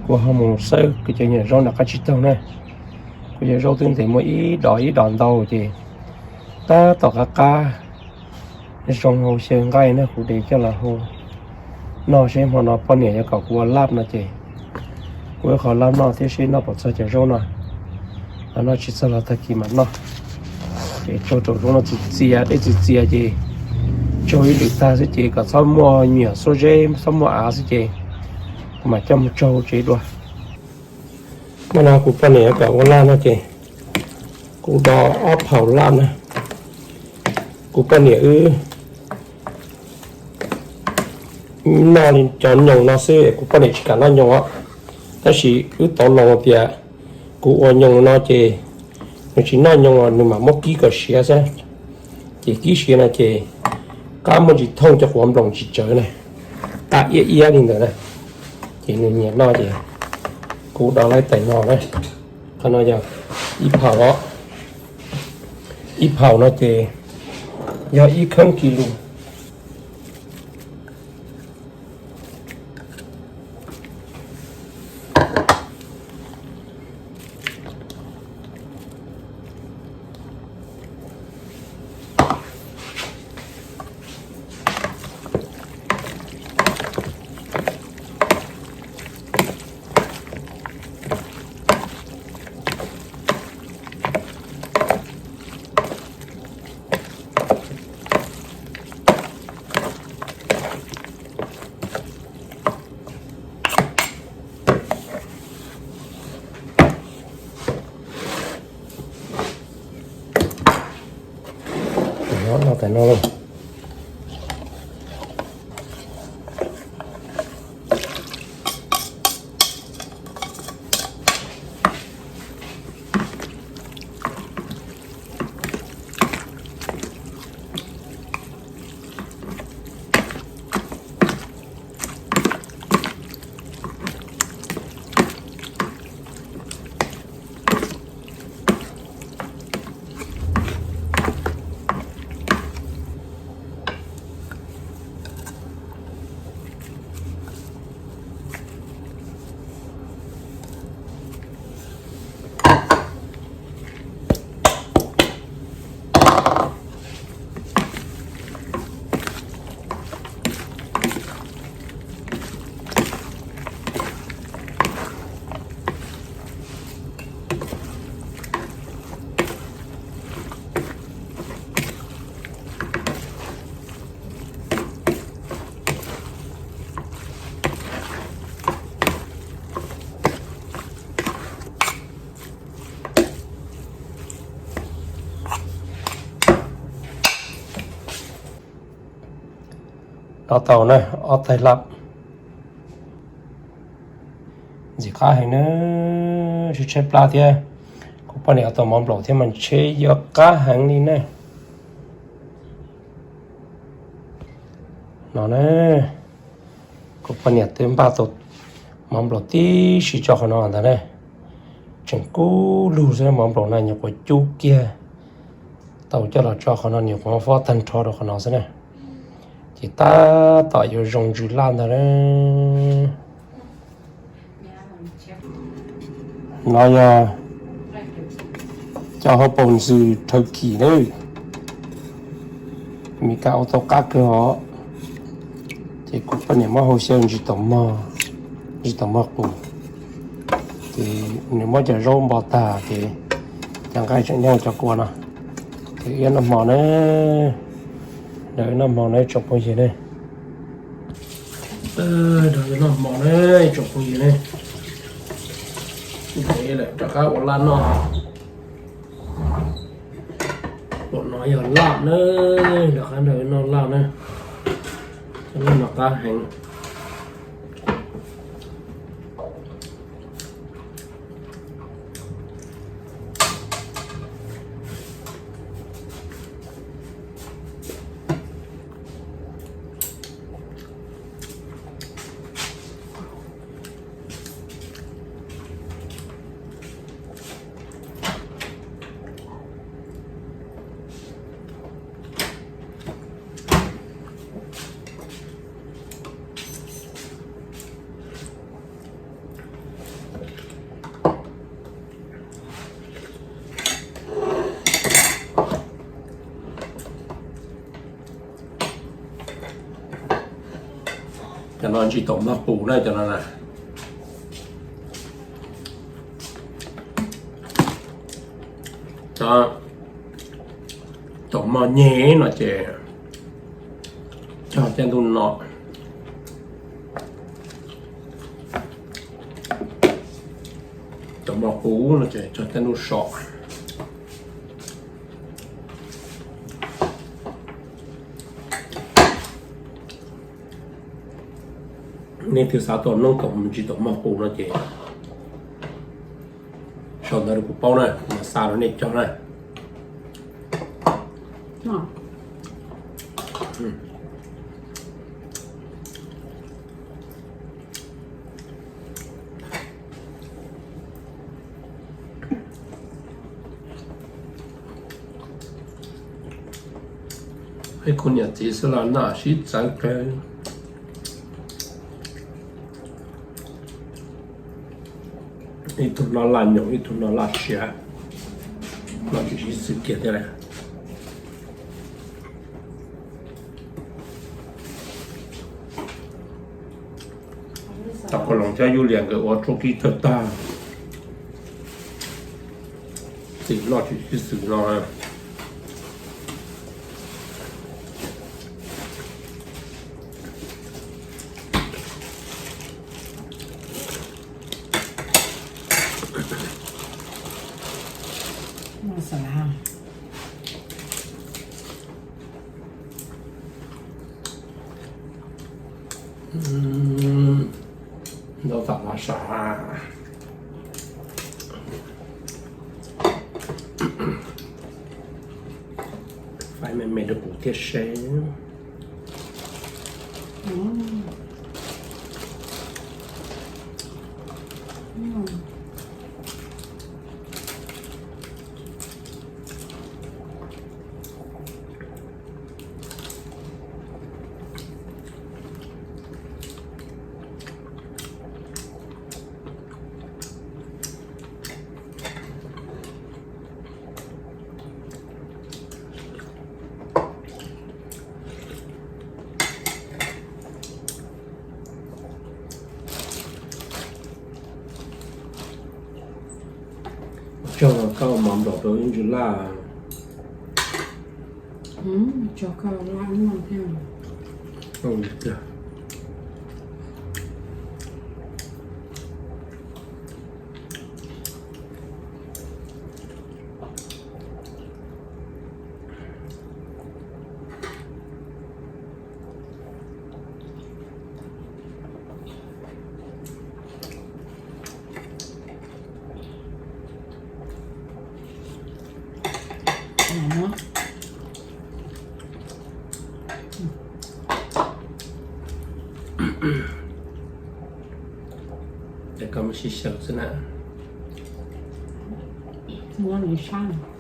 Kuv ho mus xawb kuv cov nyuam zaub nram qab tsib taug na. Kuv cov zaub twb ntev muaj ib dos ib dos ntau ces tab tom qab qab zoo hau xyaw nqaij na, kuv de coj los hau noj seb hmo no poj niam yuav kom kuv ua laj no ces kuv ua qhov laj noj thiab seb noj puas txog cov zaub no. Noj tsis txog los tag kis mam noj. Ces tsaug rau zaub no txias txias, dej txias txias ces tsaug ib lwm tag xwb ces kom txhob muaj nyuam xuab zeb txhob muaj av xwb ces kuv mam coj mus tsaug tsev dua. Hnub no kuv poj niam kom ua laj no ces kuv do ob phaum laj na. Kuv poj niam wb noj li cov nyoos no xwb, kuv poj niam tsis kam noj nyoos os. Tab sis wb tau los tias kuv ua nyoos no ces nws tsis noj nyoos nws mam muab kib kom siav xwb. Ces kib siav no ces qab muaj ntsis thooj cov quav nploos tsis tsawv na, qab iab iab li ntawd na. Ces nws nyiam noj ces kuv do laj tais no na. Qhov no yog ib phaum os. Ib phaum no ces yog ib kheeb kis lus. Nyob no tas no. Noj tau na, ob tais laj. Ntxim qab heev na, tshaib tshaib plab thiab. Kuv poj niam tau mov nplaum thiab mas tsheb yuav qab heev li na. No na, kuv poj niam twb npaj tau mov nplaum tib si tso qhov no ntag na. Tseem kub lug xwb, mov nplaum no nyuam qhuav cub kiag tau coj los tso qhov no, nyuam qhuav fob tag nrho rau qhov no xwb na. Ces tab tom yuav zoo ntsws laj ntag na. No yog cov hauv paus ntxwg turkey na. Mis kas ua tau qab kawg os. Ces kuv poj niam muab hau xyaw ntsis taum mog, ntsis taum mog qus. Ces nws muab cov zaub npo tag ces cov nqaij tseem nyob cov kua no. Ces wb noj hmo na, noj hmo na tsoom phooj ywg na. Noj hmo na tsoom phooj ywg na. Lawm rov qab ua laj noj. Pom no yog laj na, rov qab nrog noj laj na. Laj no qab heev. Cov no ntsis taum mog qus na, cov no na. Cov taum mog nyeg no ces cog caij ntuj no. Taum mog qus no ces cog caij ntuj so. Nej twg xav tau noob kaus ntsis taum mog qus no ces sau ntawv rau kuv paub na, kuv mam xa rau nej cog na. Ib khub niam txiv xwb los noj sib txawv kawg. Ib tug noj laj nyoos, ib tug noj laj siav, noj tsis sib xws kiag thiab lawm. Tam Koj Loos thiab Yuj Lias nkawd ua tshuab kib tawg tag, txim noj tsis sib xws no. Ntau tam no sav, faib me me rau kuv thiab seb. Tsaug koj ua mov nplaum rau ib ntsws laj. Tsaug koj laj noj thiab. Ces koj mus sib xyaw xwb na. Nyob li sab.